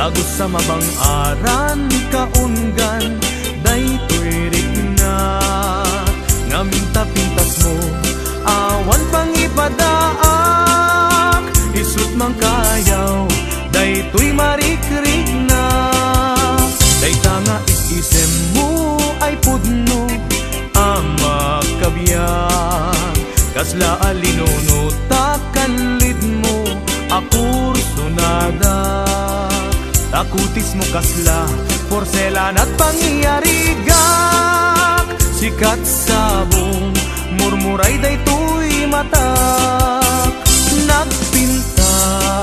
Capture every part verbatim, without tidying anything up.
Dagus sa mabang-aran kaunggan daytoy riknak, ngamin ta pintasmo, awan pangipadaak, isut' mangkayaw daytoy marikriknak. Dayta nga is-isemmo ay pudno a makabiag, kasla a linuno ta kallidmo a kursunada. Ta kutismo kasla porselana't pangiyarigak, sikat sabong, murmuray daytoy matak. Nagpintas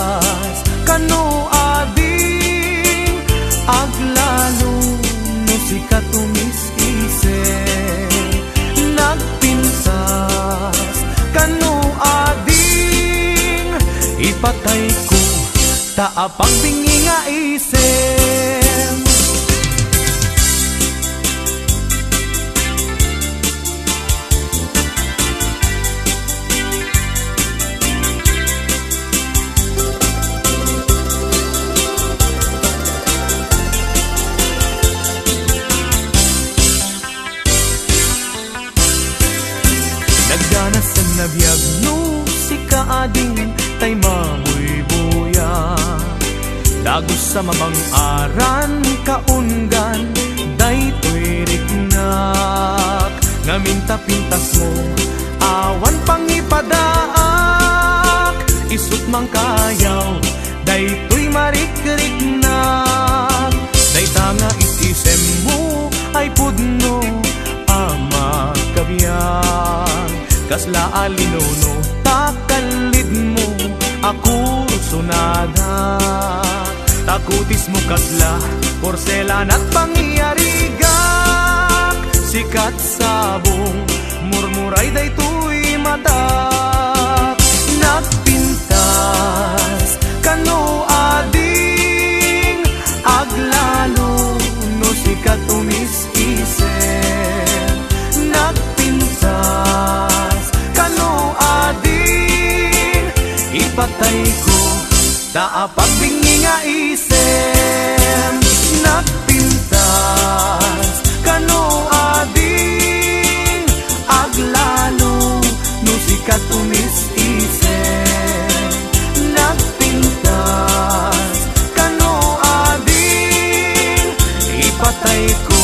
kano ading, aglalo no sika tumis isem. Nagpintas kano ading, ipatayko ta apagbingi nga isem. Nagdanasan a biag no sika ading tay mabuybuya. Dagus sa mabang-aran kaunggan daytoy riknak, ngamin ta pintasmo, awan pangipadaak, isut' mangkayaw daytoy marikriknak. Dayta nga is-isemmo ay pudno a makabiag, kasla a linuno ta kallidmo a kursunada. Ta kutismo kasla porselana't pangiyarigak, sikat sabong, murmuray daytoy matak. Nagpintas kano ading, aglalo no sika tumis isem. Nagpintas kano ading, ipatayko ta apagbingi nga isem. Nagpintas kano ading, aglalo no sika tumis isem. Nagpintas kano ading, ipatayko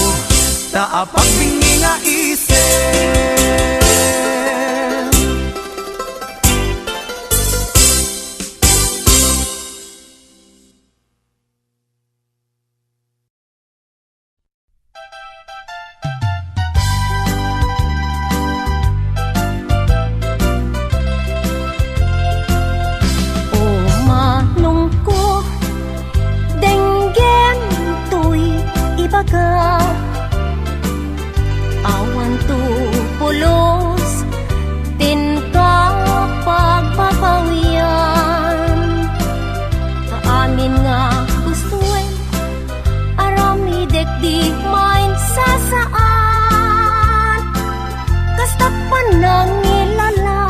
ta apagbingi nga isem. O manongko, denggem toy ibaga. Awan to pulos ti inka pagbabawian. Ta amin nga gustoem, aramidek di mainsasaad. Kasta panangilala,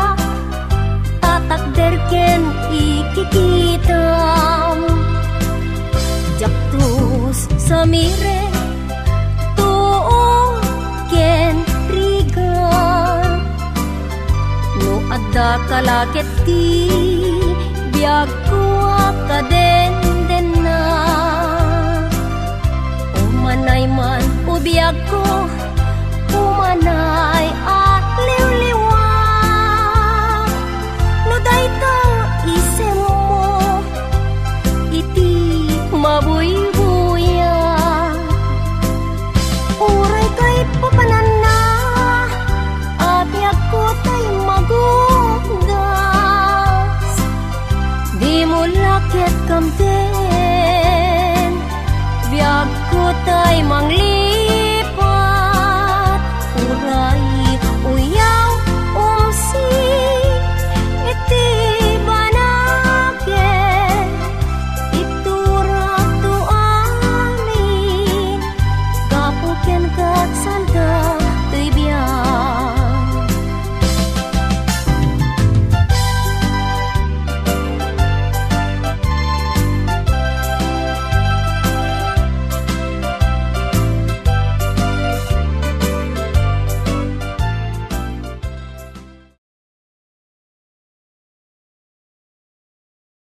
tatakder ken ikikitam. Diak tus samire, tuo ken rigat. No adda kalaket ti biagko a kadendenna. Umanay man, o biagko, umanay a liwliwa. No dayta isemmo iti mabuybuya, uray kaipapananna a biagko tay magugas. Dimo la ket kamden, biagko tay mangli-